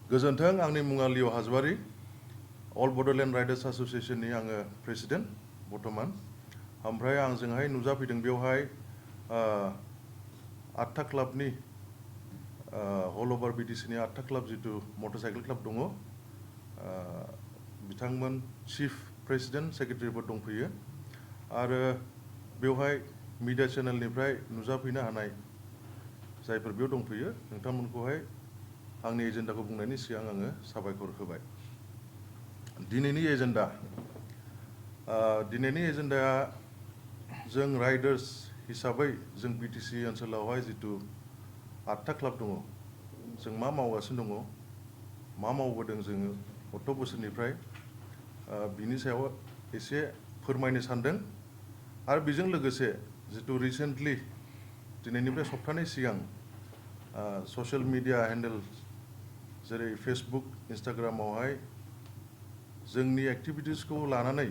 गोजोन्थों आंनि मुङा लिअ हाजवारी अल बड'लेण्ड राइडार्स एस'सिएशननि आङो प्रेसिडेन्ट बर्तमान ओमफ्राय आंजोंहाय नुजाफैदों बेवहाय 8था क्लाबनि अल ओभार बिटिसिनि 8था क्लाब जितु मटरसाइकेल क्लाब दङ बिथांमोन चिफ प्रेसिडेन्ट सेक्रेटारिफोर दंफैयो आरो बेवहाय मिडिया चेनेलनिफ्राय नुजाफैनो हानाय जायफोर बेयाव दंफैयो नोंथांमोनखौहाय आंनि एजेन्डाखौ बुंनायनि सिगां आङो साबायखर होबाय दिनैनि एजेन्डाया जों राइडार्स हिसाबै जों बिटिसि ओनसोलावहाय जितु 8था क्लाब दङ जों मा मावगासिनो दङ मा मावबोदों जोङो 8 बोसोरनिफ्राय बिनि सायाव एसे फोरमायनो सानदों आरो बेजों लोगोसे जितु रिसेन्टलि दिनैनिफ्राय सप्तानै सिगां ससियेल मिडिया हेन्डेल जेरै फेसबुक इन्स्टाग्रामावहाय जोंनि एक्टिभिटिसखौ लानानै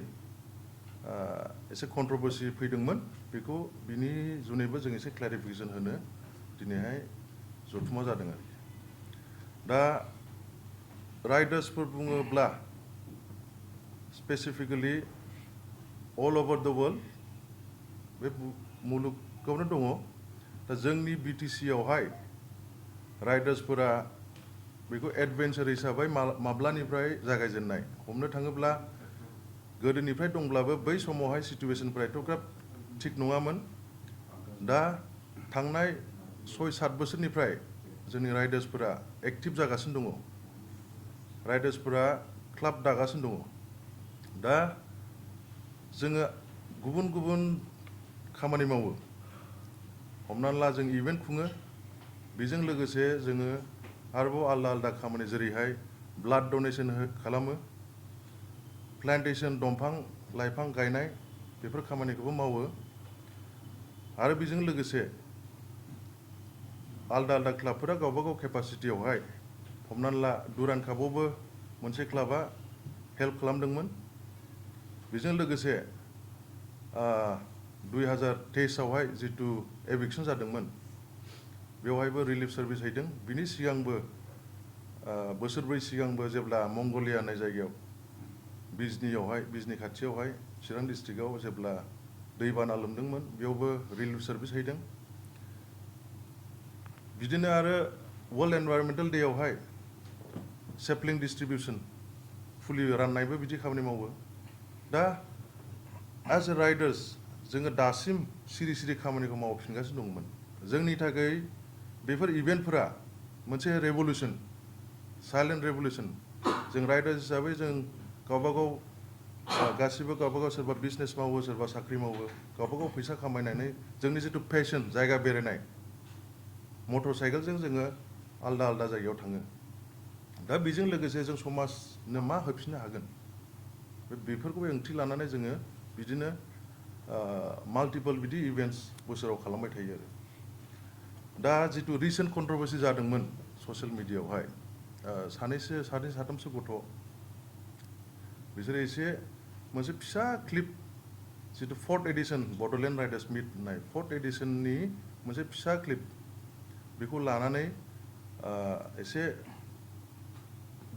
एसे कन्ट्रभारसि फैदोंमोन बेखौ बिनि जुनैबो जों एसे क्लेरिफिकेसन होनो दिनैहाय जथुमा जादों आरोखि दा राइडार्सफोर बुङोब्ला स्पेसिफिकेलि अल ओभार द वर्ल्ड बे मुलुगावनो दङ दा जोंनि बिटिसियावहाय राइडार्सफोरा बेखौ एडभेन्सार हिसाबै माब्लानिफ्राय जागायजेननाय हमनो थाङोब्ला गोदोनिफ्राय दंब्लाबो बै समावहाय सिटुवेसनफोरा एथ'ग्राब थिग नङामोन दा थांनाय 6-7 बोसोरनिफ्राय जोंनि राइडार्सफोरा एक्टिभ जागासिनो दङ राइडार्सफोरा क्लाब दागासिनो दङ दा जोङो गुबुन गुबुन खामानि मावो हमनानै ला जों इभेन्ट खुङो बेजों लोगोसे जोङो आरोबाव आलदा आलदा खामानि जेरैहाय ब्लाड डनेसन खालामो प्लान्टेसन दंफां लाइफां गायनाय बेफोर खामानिखौबो मावो आरो बेजों लोगोसे आलदा आलदा क्लाबफोरा गावबा गाव केपासिटियावहाय हमनानै ला दुरान्ड कापआवबो मोनसे क्लाबा हेल्प खालामदोंमोन बेजों लोगोसे 2023आवहाय जितु एभिक्सन जादोंमोन बेवहायबो रिलिफ सार्भिस हैदों बिनि सिगांबो बोसोरब्रै सिगांबो जेब्ला मंगलिया होननाय जायगायाव बिजनि खाथियावहाय चिरां डिस्ट्रिक्टआव जेब्ला दैबाना लोमदोंमोन बेयावबो रिलिफ सार्भिस हैदों बिदिनो आरो वर्ल्ड एनभायरनमेन्टेल डेआवहाय सेपलिं डिस्ट्रिबिउसन फुलि राननायबो बिदि खामानि मावो दा एज ए राइडार्स जोङो दासिम सिरि सिरि खामानिखौ मावफिनगासिनो दंमोन जोंनि थाखाय बेफोर इभेन्टफोरा मोनसे रेभलिउसन साइलेन्ट रेभलिउसन जों राइडार्स हिसाबै जों गावबागाव गासिबो गावबागाव सोरबा बिजनेस मावो सोरबा साख्रि मावो गावबागाव फैसा खामायनानै जोंनि जितु पेशन जायगा बेरायनाय मटर साइकेलजों जोङो आलदा आलदा जायगायाव थाङो दा बेजों लोगोसे जों समाजनो मा होफिननो हागोन बेफोरखौबो ओंथि लानानै जोङो बिदिनो माल्टिपल बिदि इभेन्ट्स बोसोराव खालामबाय थायो आरो दा जितु रिसेन्ट कन्ट्रभारसि जादोंमोन ससियेल मिडियायावहाय सानै साथामसो गथ' बिसोरो एसे मोनसे फिसा क्लिप जितु 4th एडिशन बड'लेण्ड राइडार्स मिट होननाय 4th एडिशननि मोनसे फिसा क्लिप बेखौ लानानै एसे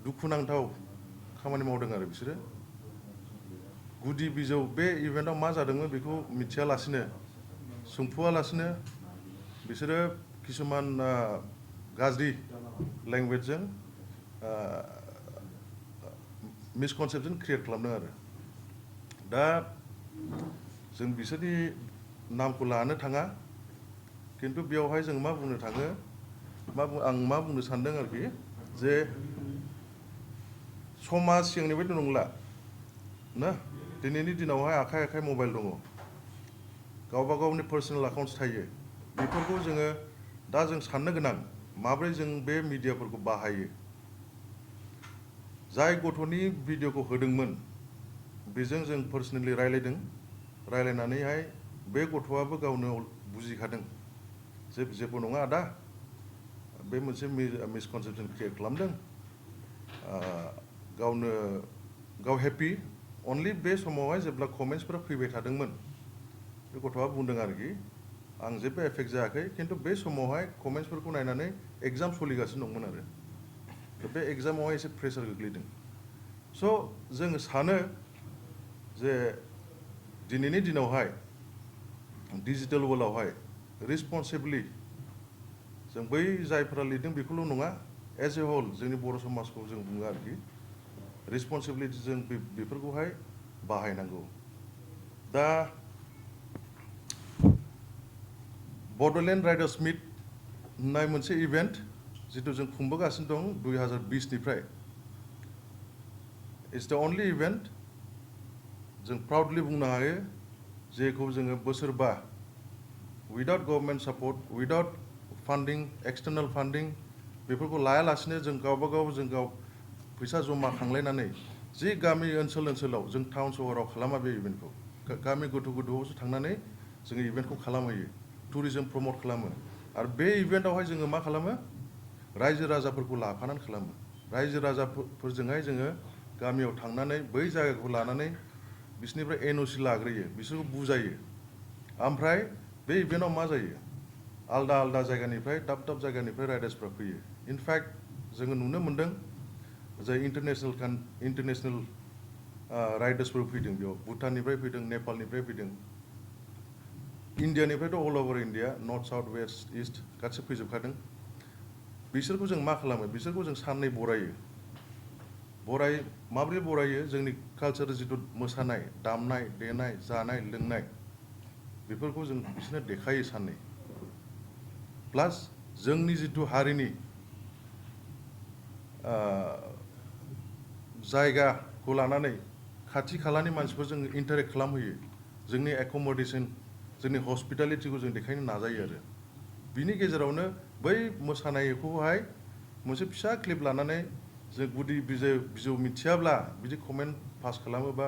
दुखुनांथाव खामानि मावदों आरो बिसोरो गुदि बिजौ बे इभेन्टआव मा जादोंमोन बेखौ मिथियालासिनो सोंफुआलासिनो बिसोरो किसुमान गाज्रि लेंगुवेजजों मिसकनसेपसन क्रिएट खालामदों आरो दा जों बिसोरनि नामखौ लानो थाङा खिन्थु बेयावहाय जों मा बुंनो थाङो आं मा बुंनो सानदों आरोखि जे समाज सिगांनि बायदि नंला ना दिनैनि दिनावहाय आखाइ आखाइ मबाइल दङ गावबा गावनि पार्सनेल एकाउन्ट्स थायो बेफोरखौ जोङो दा जों साननो गोनां माब्रै जों बे मिडियाफोरखौ बाहायो जाय गथ'नि भिडिअखौ होदोंमोन बेजों जों पार्सनेलि रायलायनानैहाय बे गथ'आबो गावनो बुजिखादों जेबो नङा आदा बे मोनसे मिसकनसेपसन क्रिएट खालामदों गाव हेपि अनलि बे समावहाय जेब्ला कमेन्ट्सफोरा फैबाय थादोंमोन बे गथ'आ बुंदों आरोखि आं जेबो एफेक्ट जायाखै खिन्थु बे समावहाय कमेन्ट्सफोरखौ नायनानै एग्जाम सोलिगासिनो दंमोन आरो बे एग्जामावहाय एसे प्रेसार गोग्लैदों स' जों सानो जे दिनैनि दिनावहाय डिजिटेल वर्ल्डआवहाय रिस्पन्सिबलि जों बै जायफोरा लिरदों बेखौल' नङा एज ए होल जोंनि बर' समाजखौ जों बुङो आरोखि रिस्पन्सिबिलिटि जों बेफोरखौहाय बाहायनांगौ दा बड'लेण्ड राइडार्स मिट होननाय मोनसे इभेन्ट जिथु जों खुंबोगासिनो दं 2020निफ्राय इट्स द अनलि इभेन्ट जों प्राउडलि बुंनो हायो जेखौ जोङो बोसोरबा उइदाउट गभर्नमेन्ट सापर्ट उइदाउट फान्डिं एक्सटार्नेल फान्डिं बेफोरखौ लायालासिनो जों गावबागाव फैसा जमा खांलायनानै जि गामि ओनसोलाव जों टाउन सहराव खालामा बे इभेन्टखौ गामि गोथौआवसो थांनानै जोङो इभेन्टखौ खालामहैयो टुरिजम प्रमट खालामो आरो बे इभेन्टआवहाय जोङो मा खालामो रायजो राजाफोरखौ लाफानानै खालामो रायजो राजाफोरजोंहाय जोङो गामियाव थांनानै बै जायगाखौ लानानै बिसोरनिफ्राय NOC लाग्रोयो बिसोरखौ बुजायो ओमफ्राय बे इभेन्टआव मा जायो आलदा आलदा जायगानिफ्राय दाब जायगानिफ्राय राइडार्सफ्रा फैयो इनफेक्ट जोङो नुनो मोन्दों जे इन्टारनेसनेल राइडार्सफोर फैदों बेयाव भुटाननिफ्राय फैदों नेपालनिफ्राय फैदों इन्डियानिफ्रायथ' all over India north south west east गासै फैजोबखादों बिसोरखौ जों मा खालामो बिसोरखौ जों साननै माबोरै बरायो जोंनि कालचार जिथु मोसानाय दामनाय देनाय जानाय लोंनाय बेफोरखौ जों बिसोरनो देखायो साननै प्लास जोंनि जिथु हारिनि जायगाखौ लानानै खाथि खालानि मानसिफोरजों इन्टारेक्ट खालामहोयो जोंनि एकमडेसन जोंनि हस्पिटालिटिखौ जों देखायनो नाजायो आरो बिनि गेजेरावनो बै मोसानायखौहाय मोनसे फिसा क्लिप लानानै जों गुदि बिजौ मिथियाब्ला बिदि कमेन्ट पास खालामोबा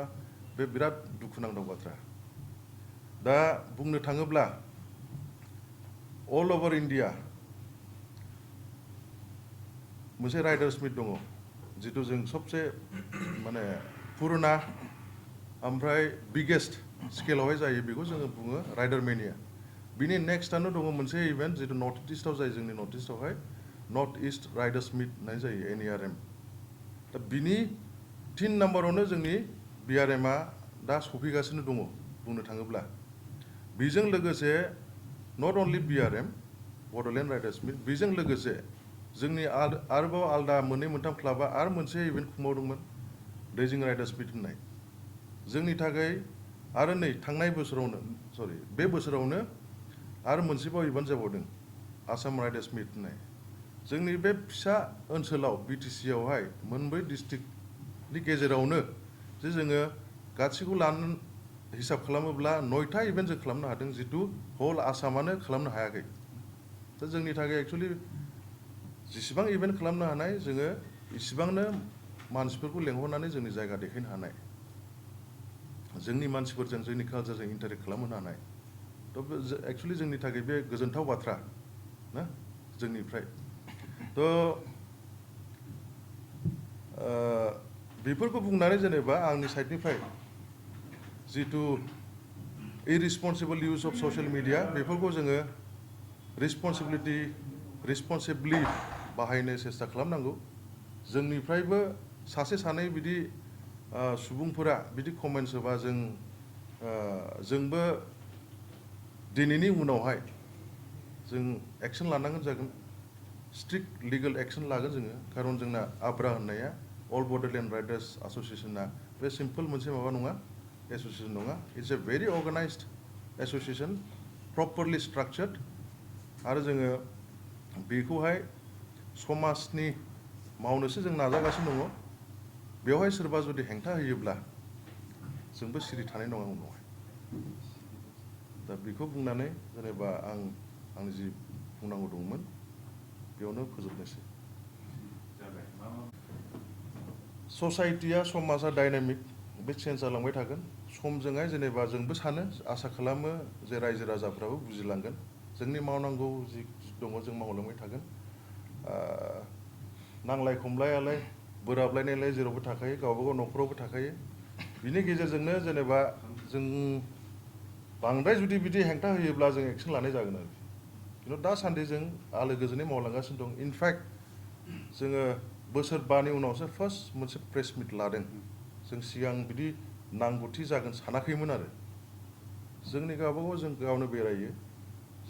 बे बिराद दुखुनांथाव बाथ्रा दा बुंनो थाङोब्ला अल अभार इन्डिया मोनसे राइडार्स मिट दङ जिथु जों सबसे माने पुरुना ओमफ्राय बिगेस्ट स्केलावहाय जायो बेखौ जोङो बुङो राइडार मेनिया बिनि नेक्स्टआनो दङ मोनसे इभेन्ट जिथु नर्थ इस्टआव जायो जोंनि नर्थ इस्टआवहाय नर्थ इस्ट राइडार्स मिट होननाय जायो NERM दा बिनि 3 नाम्बारावनो जोंनि BRMआ दा सफैगासिनो दङ बुंनो थाङोब्ला बेजों लोगोसे not only BRM Bodoland riders meet बेजों लोगोसे जोंनि आरोबाव आलदा मोननै मोनथाम क्लाबा आरो मोनसे इभेन्ट खुंबावदोंमोन दैजिं राइडार्स मिट होननाय जोंनि थाखाय आरो नै थांनाय बोसोरावनो बे बोसोरावनो आरो मोनसेबाव इभेन्ट जाबावदों आसाम राइडार्स मिट होननाय जोंनि बे फिसा ओनसोलाव BTCआवहाय मोनब्रै डिस्ट्रिक्टनि गेजेरावनो जे जोङो गासैखौ लानानै हिसाब खालामोब्ला 9टा इभेन्ट जों खालामनो हादों जितु हल आसामानो खालामनो हायाखै दा जोंनि थाखाय एक्सुवेलि जेसेबां इभेन्ट खालामनो हानाय जोङो इसिबांनो मानसिफोरखौ लेंहरनानै जोंनि जायगा देखायनो हानाय जोंनि मानसिफोरजों जोंनि कालचारजों इन्टारेक्ट खालामहोनो हानाय थ' एक्सुवेलि जोंनि थाखाय बे गोजोनथाव बाथ्रा ना जोंनिफ्राय थ' बेफोरखौ बुंनानै जेनेबा आंनि साइडनिफ्राय जितु इरेसपन्सिबल इउज अफ ससियेल मिडिया बेफोरखौ जोङो रिस्पन्सिबलि बाहायनो सेस्था खालामनांगौ जोंनिफ्रायबो सासे सानै बिदि सुबुंफोरा बिदि कमेन्ट्स होबा जोंबो दिनैनि उनावहाय जों एक्सन लानांगोन जागोन स्ट्रिक्ट लिगेल एक्सन लागोन जोङो खारन जोंना आब्रा होननाया अल बड'लेण्ड राइडार्स एस'सिएशना बे सिम्पोल मोनसे माबा नङा एस'सिएशन नङा it's a very organized association properly structured आरो जोङो बेखौहाय समाजनि मावनोसो जों नाजागासिनो दङ बेवहाय सोरबा जुदि हेंथा होयोब्ला जोंबो सिरि थानाय नङा उनावहाय दा बेखौ बुंनानै जेनेबा आं जि बुंनांगौ दंमोन बेयावनो फोजोबनोसै ससाइटिया समाजा डायनामिक बे चेन्ज जालांबाय थागोन समजोंहाय जेनेबा जोंबो सानो आसा खालामो जे रायजो राजाफ्राबो बुजिलांगोन जोंनि मावनांगौ जि दङ जों मावलांबाय थागोन नांलाय खमलायालाय बोराबलायनायलाय जेरावबो थाखायो गावबागाव न'खरावबो थाखायो बिनि गेजेरजोंनो जेनेबा जों बांद्राय जुदि बिदि हेंथा होयोब्ला जों एक्सन लानाय जागोन आरोखि खिन्थु दासान्दि जों आलो गोजोनै मावलांगासिनो दं इनफेक्ट जोङो बोसोरबानि उनावसो फार्स्ट मोनसे प्रेस मिट लादों जों सिगां बिदि नांगौथि जागोन सानाखैमोन आरो जोंनि गावबागाव जों गावनो बेरायो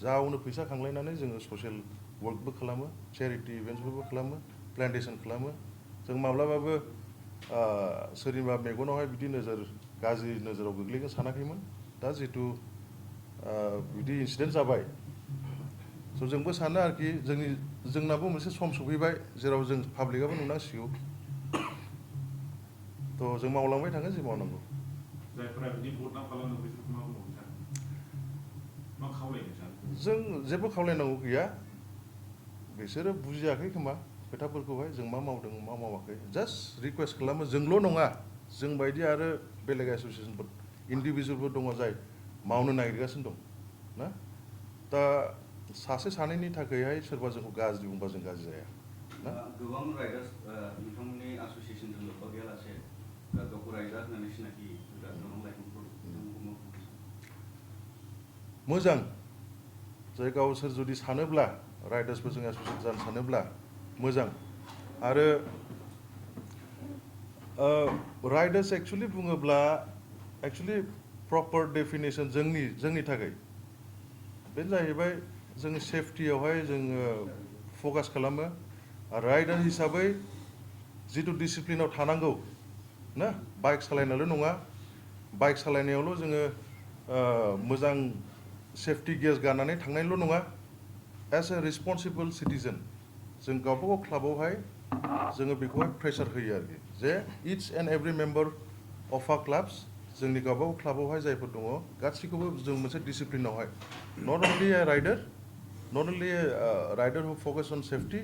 जावनो फैसा खांलायनानै जोङो ससियेल वर्कबो खालामो चेरिटि इभेन्ट्सफोरबो खालामो प्लेन्टेसन खालामो जों माब्लाबाबो सोरनिबा मेगनावहाय बिदि गाज्रि नोजोराव गोग्लैगोन सानाखैमोन दा जिहेतु बिदि इन्सिडेन्ट जाबाय स' जोंबो सानो आरोखि जोंनाबो मोनसे सम सफैबाय जेराव जों पाब्लिकआबो नुनांसिगौ थ' जों मावलांबाय थागोन जि मावनांगौ जायफोरा बिदि बदनाम खालामो बिसोरखौ मा बुंनो सानो मा खावलायनो सानो जों जेबो खावलायनांगौ गैया बिसोरो बुजियाखै खोमा खोथाफोरखौहाय जों मा मावदों मा मावाखै जास्ट रिकुवेस्ट खालामो जोंल' नङा जों बायदि आरो बेलेग एस'सियेसनफोर इन्डिभिजुवेलफोर दङ जाय मावनो नागिरगासिनो दं ना दा सासे सानैनि थाखायहाय सोरबा जोंखौ गाज्रि बुंबा जों गाज्रि जाया ना गोबां राइडार्स नोंथांमोननि एस'सियेसनजों लोब्बा गैयालासे गावखौ राइडार होननानै सिनायथि होग्रा गोबां लाइमोनफोर मोजां जाय गावसोर जुदि सानोब्ला राइडार्सफोरजों एस'सियेट जानो सानोब्ला मोजां आरो राइडार्स एक्सुवेलि बुङोब्ला एक्सुवेलि प्रपार डेफिनेसन जोंनि थाखाय बे जाहैबाय जों सेफटियावहाय जोङो फकास खालामो आरो राइडार हिसाबै जिथु डिसिप्लिनाव थानांगौ ना बाइक सालायनायल' नङा बाइक सालायनायावल' जोङो मोजां सेफटि गियार्स गाननानै थांनायल' नङा एज ए रेसपन्सिबोल सिटिजेन जों गावबागाव क्लाबावहाय जोङो बेखौहाय प्रेसार होयो आरोखि जे each and every member of आ क्लाब्स जोंनि गावबागाव क्लाबावहाय जायफोर दङ गासैखौबो जों मोनसे डिसिप्लिनावहाय not only a rider who focus on safety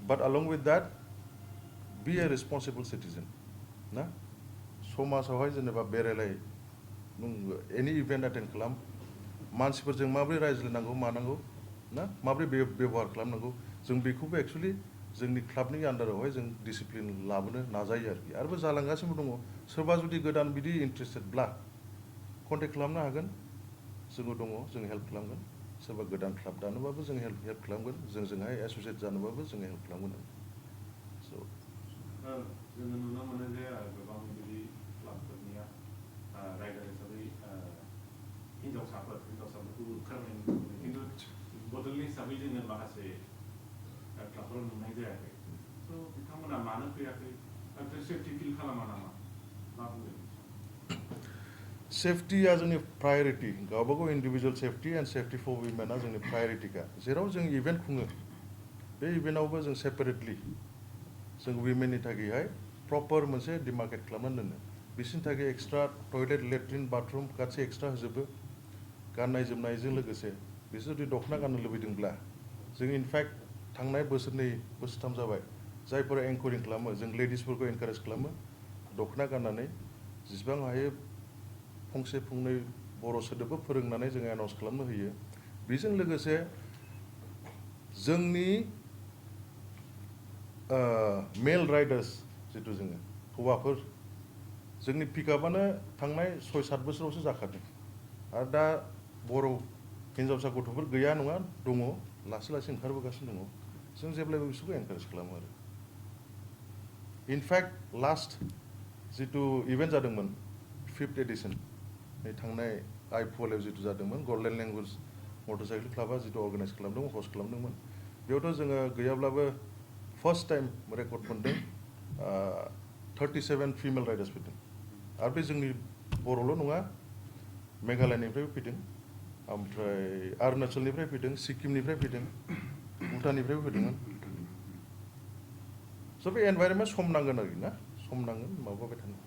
but along with that be a responsible citizen ना समाजावहाय जेनेबा बेरायलाय नों एनि इभेन्ट एटेन्ड खालाम मानसिफोरजों माबोरै रायज्लायनांगौ मानांगौ ना माबोरै बेबहार खालामनांगौ जों बेखौबो एक्सुवेलि जोंनि क्लाबनि आन्डारावहाय जों डिसिप्लिन लाबोनो नाजायो आरोखि आरोबो जालांगासिनो दङ सोरबा जुदि गोदान बिदि इन्टारेस्टेडब्ला कन्टेक्ट खालामनो हागोन जोङो दङ जों हेल्प खालामगोन सोरबा गोदान क्लाब दानोबाबो जों हेल्प खालामगोन जोंजोंहाय एस'सियेट जानोबाबो जों हेल्प खालामगोन स' जोङो नुनो मोनो जे गोबां बिदि क्लाबफोरनिया राइडार हिसाबै हिन्जावसाफोरखौ ओंखारनाय नुनो मोनो खिन्थु बड'लनि हिसाबै जोङो माखासे क्लाबफोराव नुनाय जायाखै स' बिथांमोना मानो फैयाखै सेफटि फिल खालामा नामा मा बुंदों सेफटिया जोंनि प्रायरिटि गावबागाव individual safety and safety for उइमेना जोंनि प्रायरिटिखा जेराव जों इभेन्ट खुङो बे इभेन्टआवबो जों सेपारेटलि जों उइमेननि थाखायहाय प्रपार मोनसे डिमार्केट खालामनानै दोनो बिसोरनि थाखाय एक्सट्रा टयलेट लेट्रिन बाथरुम गासै एक्सट्रा होजोबो गाननाय जोमनायजों लोगोसे बिसोर जुदि दख'ना गाननो लुबैदोंब्ला जों इनफेक्ट थांनाय बोसोरनै बोसोरथाम जाबाय जायफोरा एंकरिं खालामो जों लेडिसफोरखौ एनकारेज खालामो दख'ना गाननानै जेसेबां हायो फंसे फंनै बर' सोदोबबो फोरोंनानै जोङो एनाउन्स खालामनो होयो बेजों लोगोसे जोंनि मेल राइडार्स जिथु जोङो हौवाफोर जोंनि पिकआपआनो थांनाय 6-7 बोसोरावसो जाखादों आरो दा बर' हिन्जावसा गथ'फोर गैया नङा दङ लासै लासै ओंखारबोगासिनो दङ जों जेब्लायबो बिसोरखौ एनकारेज खालामो आरो इनफेक्ट लास्ट जिथु इभेन्ट जादोंमोन 5th एडिसन नै थांनाय आइफुवालाव जिथु जादोंमोन गल्डेन लेंगुवेज मटरसाइकेल क्लाबा जिथु अर्गानाइज खालामदोंमोन हस्ट खालामदोंमोन बेयावथ' जोङो गैयाब्लाबो फार्स्ट टाइम रेकर्ड मोनदों 37 फिमेल राइडार्स फैदों आरो बे जोंनि बर'ल' नङा मेघालयनिफ्रायबो फैदों ओमफ्राय अरुणाचलनिफ्राय फैदों सिक्किमनिफ्राय फैदों भुटाननिफ्रायबो फैदोंमोन स' बे एनभाइरनमेन्ट सम नांगोन आरोखि ना सम नांगोन माबाबाय थानो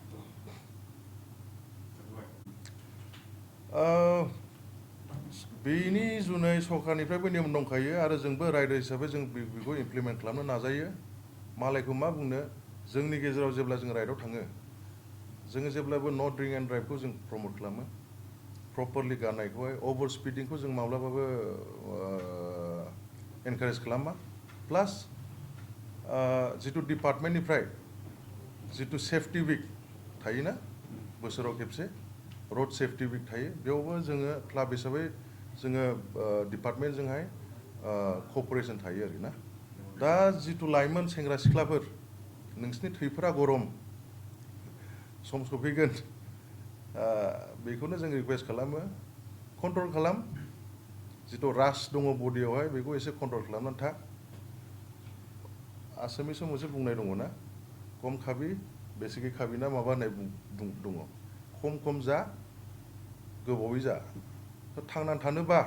बेनि जुनै सरकारनिफ्रायबो नियम दंखायो आरो जोंबो राइडार हिसाबै जों बेखौ इमप्लिमेन्ट खालामनो नाजायो मालायखौ मा बुंनो जोंनि गेजेराव जेब्ला जों राइडआव थाङो जोङो जेब्लाबो नो ड्रिंक एन्ड ड्राइभखौ जों प्रमट खालामो प्रपारलि गाननायखौहाय अभार स्पिडिंखौ जों माब्लाबाबो एनकारेज खालामा प्लास जिथु डिपार्टमेन्टनिफ्राय जिथु सेफटि उइक थायोना बोसोराव खेबसे रड सेफटि उइक थायो बेयावबो जोङो क्लाब हिसाबै जोङो डिपार्टमेन्टजोंहाय क'पारेसन थायो आरोना दा जिथु लाइमोन सेंग्रा सिख्लाफोर नोंसिनि थैफोरा गरम सम सफैगोन बेखौनो जों रिकुवेस्ट खालामो कन्ट्रल खालाम जिथु रास दङ बडियावहाय बेखौ एसे कन्ट्रल खालामनानै था आसामिसाव मोनसे बुंनाय दङ ना खम खाबि बेसिकि खाबि ना माबा होननाय दङ खम खम जा गोबावै जा थांनानै थानोबा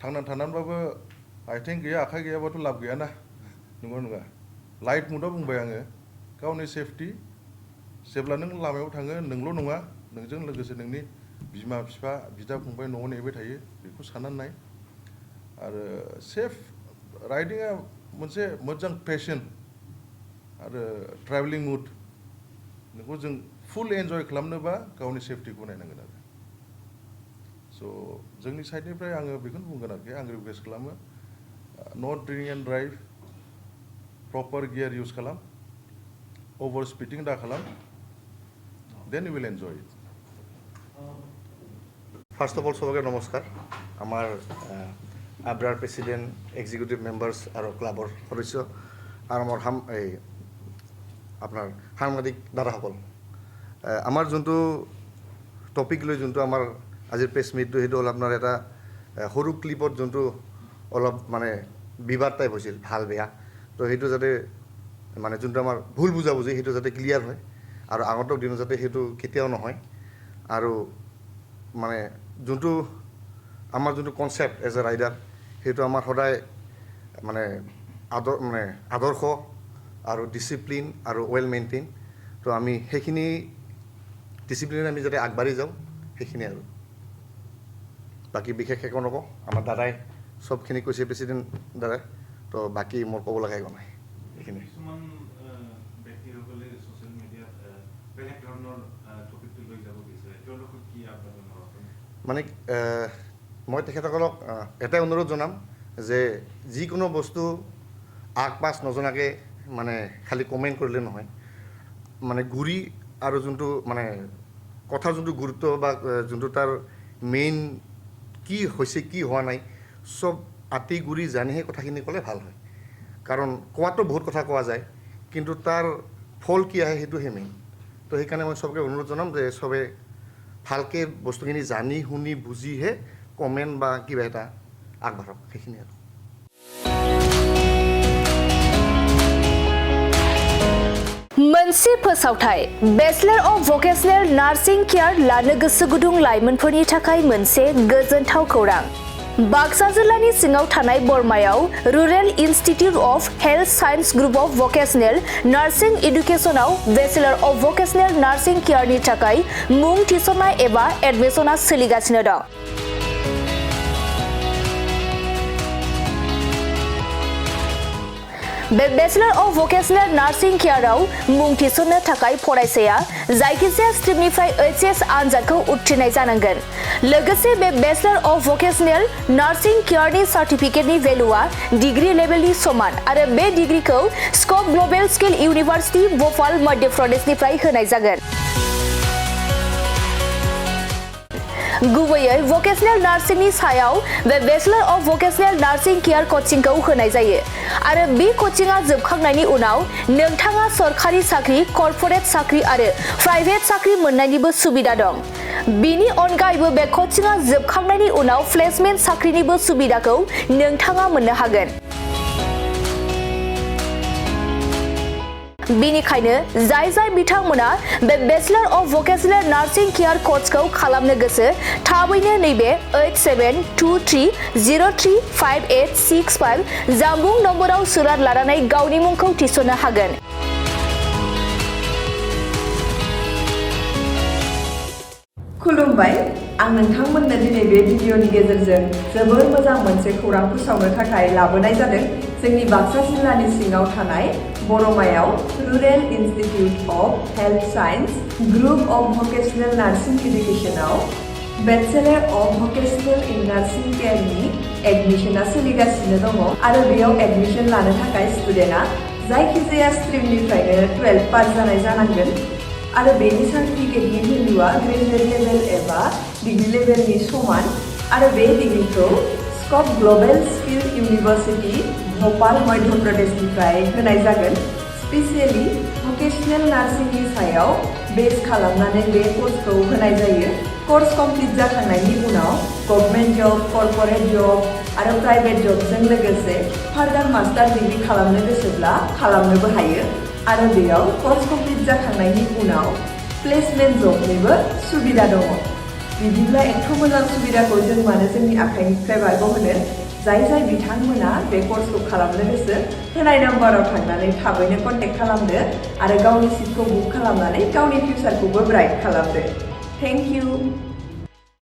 थांनानै थानानैबाबो आथिं गैया आखाइ गैयाबाथ' लाब गैयाना नंगौ नङा लाइट मुडआव बुंबाय आङो गावनि सेफटि जेब्ला नों लामायाव थाङो नोंल' नङा नोंजों लोगोसे नोंनि बिमा बिफा बिदा फंबाय न'आव नेबाय थायो बेखौ साननानै नाय आरो सेफ राइडिंआ मोनसे मोजां पेशन आरो ट्रेभेलिं मुड नोंखौ जों फुल एन्जय खालामनोबा गावनि सेफटिखौ नायनांगोन आरो स' जोंनि साइडनिफ्राय आङो बेखौनो बुंगोन आरोखि आं रिकुवेस्ट खालामो not drink and drive proper gear use खालाम अभार स्पिडिं दा खालाम then you will enjoy it first of all সবাইকে নমস্কাৰ আমাৰ আব্ৰাৰ প্ৰেচিডেণ্ট এক্সিকিউটিভ মেম্বাৰ্ছ আৰু ক্লাবৰ সদস্য আৰু আমাৰ আপোনাৰ সাংবাদিক দাদাসকল আমাৰ যোনটো টপিক লৈ যোনটো আমাৰ আজিৰ প্ৰেছ মিটটো সেইটো হ'ল আপোনাৰ এটা সৰু ক্লিপত যোনটো অলপ মানে বিবাদ টাইপ হৈছিল ভাল বেয়া তো সেইটো যাতে মানে যোনটো আমাৰ ভুল বুজাবুজি সেইটো যাতে ক্লিয়াৰ হয় আৰু আগন্তুক দিনত যাতে সেইটো কেতিয়াও নহয় আৰু মানে যোনটো আমাৰ যোনটো কনচেপ্ট এজ এ ৰাইডাৰ সেইটো আমাৰ সদায় মানে আদৰ্শ আৰু ডিচিপ্লিন আৰু ৱেল মেইনটেইন তো আমি সেইখিনি ডিচিপ্লিনে আমি যাতে আগবাঢ়ি যাওঁ সেইখিনি আৰু বাকী বিশেষ একো নকওঁ আমাৰ দাদাই চবখিনি কৈছে প্ৰেচিডেণ্ট দাদাই তো বাকী মোৰ ক'ব লগা একো নাই এইখিনি কিছুমান ব্যক্তিসকলে ছ'চিয়েল মিডিয়াত বেলেগ ধৰণৰ টপিকটো লৈ যাব বিচাৰে তেওঁলোকক কি আহ্বান মানে মই তেখেতসকলক এটাই অনুৰোধ জনাম যে যিকোনো বস্তু আগ পাছ নজনাকৈ মানে খালি কমেণ্ট কৰিলে নহয় মানে ঘূৰি আৰু যোনটো মানে কথাৰ যোনটো গুৰুত্ব বা যোনটো তাৰ মেইন কি হৈছে কি হোৱা নাই চব আঁতি গুৰি জানিহে কথাখিনি ক'লে ভাল হয় কাৰণ কোৱাটো বহুত কথা কোৱা যায় কিন্তু তাৰ ফল কি আহে সেইটোহে মেইন তো সেইকাৰণে মই চবকে অনুৰোধ জনাম যে চবে ভালকৈ বস্তুখিনি জানি শুনি বুজিহে কমেণ্ট বা কিবা এটা আগবাঢ়ক সেইখিনি আৰু मोनसे फोसावथाय bachelor of vocational nursing care लानो गोसो गुदुं लाइमोनफोरनि थाखाय मोनसे गोजोनथाव खौरां बाक्सा जिल्लानि सिङाव थानाय बरमायाव rural institute of health science group of vocational nursing एडुकेशनाव बेचलर अफ भकेशनेल नार्सिं केयारनि थाखाय मुं थिसननाय एबा एडमिशना सोलिगासिनो दं बे बेचलर अफ भकेशनेल नार्सिं केयाराव मुं थिसननो थाखाय फरायसाया जायखिजाया स्ट्रिमनिफ्राय एचएस आनजादखौ उथ्रिनाय जानांगोन लोगोसे बे बेचलर अफ भकेशनेल नार्सिं केयारनि सार्टिफिकेटनि भेलुआ डिग्री लेभेलनि समान आरो बे डिग्रीखौ scope global skill university Bhopal Madhya प्रदेशनिफ्राय होनाय जागोन गुबैयै भकेशनेल नार्सिंनि सायाव बे bachelor of vocational nursing care कचिंखौ होनाय जायो आरो बे कचिंआ जोबखांनायनि उनाव नोंथाङा सरखारि साख्रि कर्परेट साख्रि आरो प्राइभेट साख्रि मोननायनिबो सुबिदा दं बिनि अनगायैबो बे कचिंआ जोबखांनायनि उनाव प्लेसमेन्ट साख्रिनिबो सुबिदाखौ नोंथाङा मोननो हागोन बेनिखायनो जाय बिथांमोना बे bachelor of vocational nursing care कर्सखौ खालामनो गोसो थाबैनो नैबे 8723035865 जानबुं नम्बराव सुराद लानानै गावनि मुंखौ थिसननो हागोन खुलुमबाय आं नोंथांमोननो दिनै बे भिडिअनि गेजेरजों जोबोर मोजां मोनसे खौरां फोसावनो थाखाय लाबोनाय जादों जोंनि बाक्सा जिल्लानि सिङाव थानाय बरमायाव rural institute of health science group of vocational nursing एडुकेशनाव bachelor of vocational in nursing केयारनि एडमिशना सोलिगासिनो दङ आरो बेयाव एडमिशन लानो थाखाय स्टुडेन्टआ जायखिजाया स्ट्रिमनिफ्रायनो 12 पास जानाय जानांगोन आरो बेनि सार्टिफिकेटनि भेलुआ ग्रेजुवेट लेभेल एबा डिग्री लेभेलनि समान आरो बे डिग्रीखौ scope global skill university Bhopal Madhya प्रदेशनिफ्राय होनाय जागोन स' स्पेसियेलि भकेसनेल नार्सिंनि सायाव बेस खालामनानै बे कर्सखौ होनाय जायो। कर्स कमप्लिट जाखांनायनि उनाव गभर्नमेन्ट जब, कर्परेट जब आरो प्राइभेट जबजों लोगोसे फार्दार मास्टार डिग्री खालामनो गोसोब्ला खालामनोबो हायो आरो बेयाव कर्स कमप्लिट जाखांनायनि उनाव प्लेसमेन्ट जबनिबो सुबिदा दङ। बिदिब्ला एथ' मोजां सुबिदाखौ जों मानो जोंनि आखाइनिफ्राय बारग'होनो? जाय बिथांमोना बे कर्सखौ खालामनो गोसो होनाय नाम्बाराव थांनानै थाबैनो कन्टेक्ट खालामदो आरो गावनि सिटखौ बुक खालामनानै गावनि फिउचारखौबो ब्राइट खालामदो। Thank you.